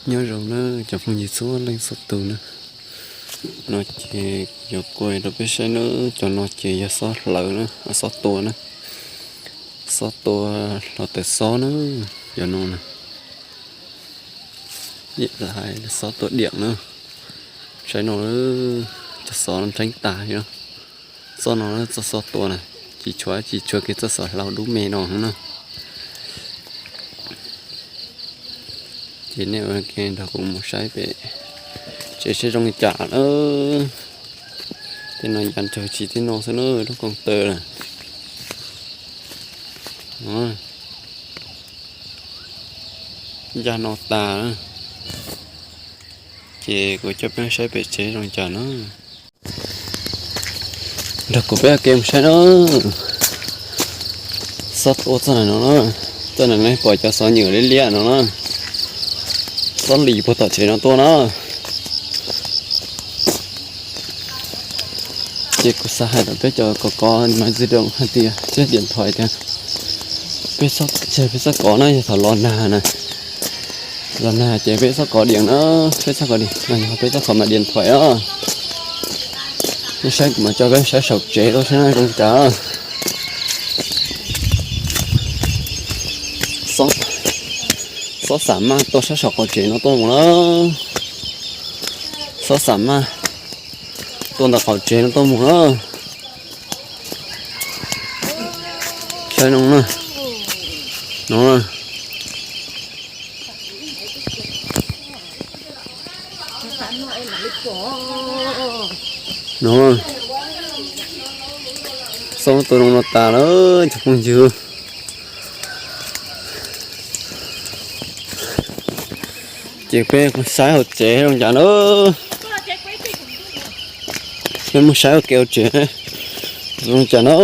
Nyob zoo na cov phooj ywg txhua leej txhua tus na. No ces kuv yuav kuaj rau peb saib na, cov no ces yog xob hlawv na, xob tua na. Xob tua hluav taws xob na, cov no na. Xob tua diam na. Saib no, cov xov no nrheeb tas li. Txoj no txoj xob tua na, tsis tshuav tsis tshuav kiag txoj xov hlau dub me no na. Ces nej ua ke nrog kuv mus saib pem tsev seb zoo li cas na. Tej no ncaj nraug tsis tej no xwb na, lub koog taw na. Ncaj no tas na. Ces kuv coj peb saib pem tsev zoo li cas na. Nrog kuv peb ua ke mus saib na. Xob tua txoj no na, txoj no nej pom cov xov nyuam liab liab no na. Xob lis puag tom tsev no tuaj na. Ces kuv xav hais rau peb cov kov kov mas tsis zoo hais tias tseb diam nthoim tias peb txhob, peb txhob kov na, yog thaum los nag na. Los nag ces peb txhob kov diam na, peb txhob kov diam, peb txhob kov mas diam nthoim na. Peb saib kuv mam coj peb saib saum tsev tau saib zoo cas. Xob xam maj tuaj sab saum qaum tsev no tuaj mus na. Xob xam maj tuaj ntawm qaum tsev no tuaj mus na. Saib no na. No, no, xob tua no tas lawm cov phooj ywg. Ces peb saib hauv tsev zoo cas na. Peb mus saib hauv kev hauv tsev zoo cas na.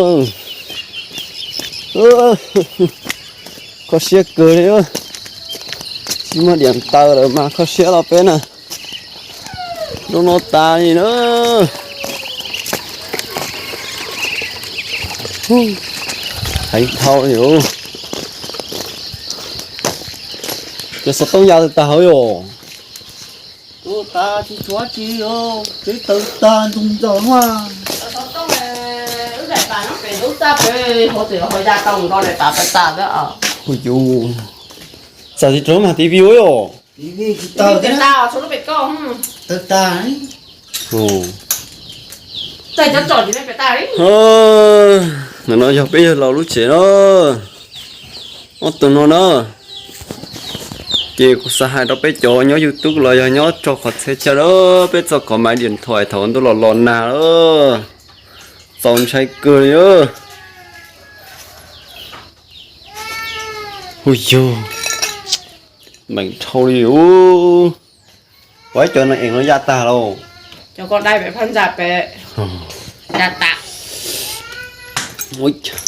Kho siab kawg li. Tsis muaj diam taws lawm mas kho siab los peb na. Zoo no tas li na. Heev dhau li. Cov xov tooj ya tag hauv yom. Tua tas tsis tshuav tsi, tsev taws tag ntug ntxaws no. Hu yus, txawm tsis rau mas TV ua yom. Tsis taws, taws tag. Ntawm no yog peb yawg laus lub tsev na. Ob tug no na. Ces kuv xav hais rau peb cov nyob YouTube los yog nyob rau qhov txhia chaw lawm, peb txhob kov mas diam nthoim thaum ntuj los los nag lawm. Txaus ntshai kawg li. Hu yug, meem dhau li ub. Ua ib cov no ees no ya tag lauj. Cov ko dai pem phab ntsa pem ya tas. Ua cov,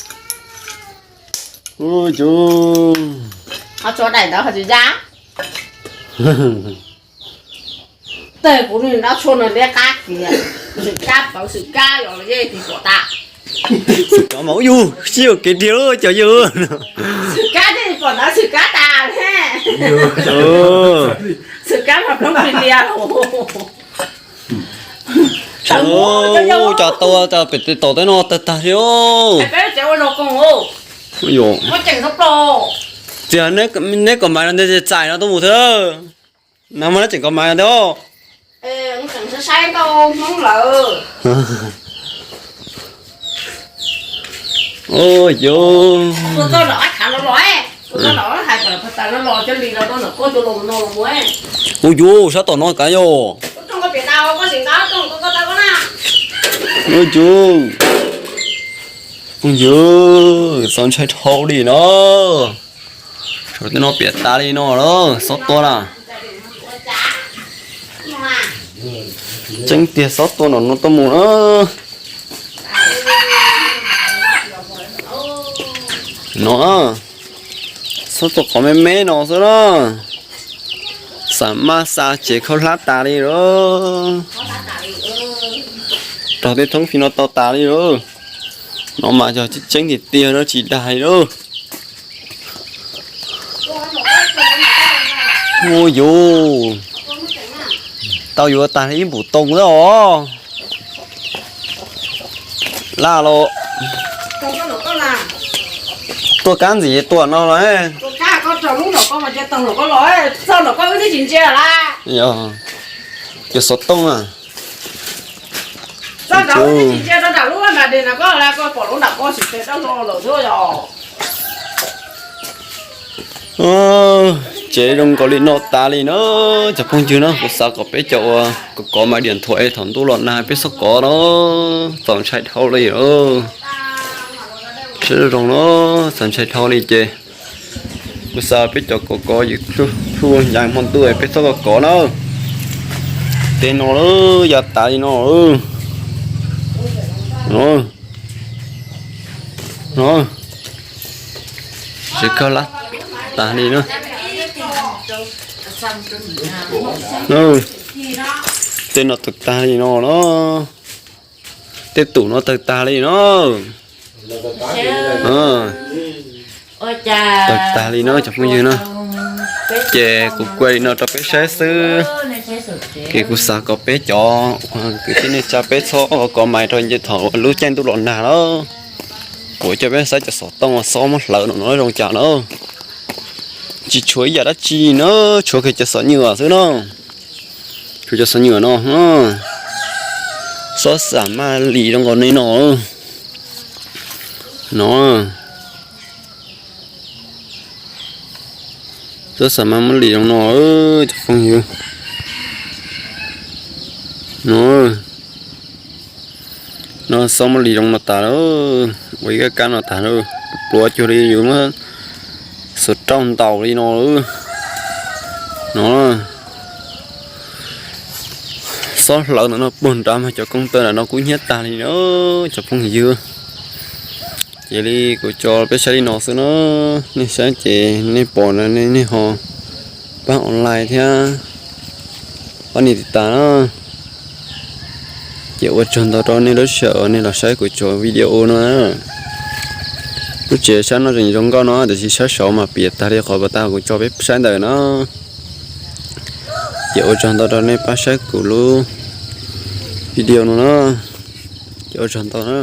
ho tshuav daim ntawd ho tsis ya. Tej kuv nws nab tshuaj no liab qab kiag, swm kab pawv swm kab los yeej tsis pom tas. Xwm kab mas ub yug sib yuav kev tiag lawm cov yawg. Xwm kab thiaj pom ntawd xwm kab tas he. Xwm kab mas ploog plig lias. Cov tau cov pem tom tej no tawg tag li. Peb tsev ua zog koog. Txiv, neb kom maiv no ntej txais no tuaj mus thiab. No mas neb tseem kom maiv no thiab. Saib nkauj Hmoob lawm. Ua yus, ua yus, sab tom no kav yog. Ua yus, ua yus, txaus ntshai dhau li no. Saum tej no piam tas li no lawm, xob tua na. Tseeb tiag xob tua no no tuaj mus na. No, xob tua qhov me me no xwb na. Xam maj xa tsev khaub hlab tas li lawm. Rau tej thoob fij no tau tas li lawm. No mas yog tseeb tiag tiag no tsis dag li lawm. Ua yuv, tau yuav tag li ib npum too xwb os. Laj los tuaj kab ntxiv tua no los. Yog, cov xov tooj na. Tsev zoo nkaus li no tas li na, cov phooj ywg na. Kuv xav kom peb cov uas kov kov mas diam thuam thaum ntuj los nag peb txhob kov no, txaus ntshai dhau li. Siab zoo no, txaus ntshai dhau li ces kuv xav peb cov kov kov YouTube ncaj hmo ntuj peb txhob kov kov na. Tej no lawm ya tas li no. No, tsev kawg lab tas li na. Tej no tawg tag li no na. Tej tum no tawg tag li no. Tawg tag li no cov phooj ywg na. Ces kuv kuaj li no rau peb saib xwb. Ces kuv xav kom peb cov kwv tij neej tsa peb txhob kov mais rau nce thaum lub caij ntuj los nag lawm. Kuv coj peb saib cov xov tooj xob muab hlawv no no zoo cas na. Tsis tshuav ib yam dab tsi na, tshuav kiag cov xov nyuam xwb na. Tshuav cov xov nyuam no, xob xam maj lis zoo nkaus li no. No, xob xam maj muab lis zoo no, cov phooj ywg. No, no xob muab lis zoo no tas lawm, ua ib kab kab no tas lawm, pluav cuag li yus muab xuas rauj ntaus li no lawm. No, xob hlawv ntawm no puag nrad mas cov koos tawm ntawm no kuj hnyiab tag li na, cov phooj ywg. Cia li kuv tso peb saib li no xwb na, nej saib ces nej pom no nej ho pab online thiab pab nias tiv tas na. Ces ua tsaug ntau rau nej lub sij hawm nej los saib kuv cov video no. Lub tsev sab no tseem zoo nkauj no tiam sis sab saud mas piam tag li qhov pas tas kuv tso peb saib ntawd na. Ces ua tsaug ntau rau nej pab saib kuv lub video no na. Ces ua tsaug ntau na.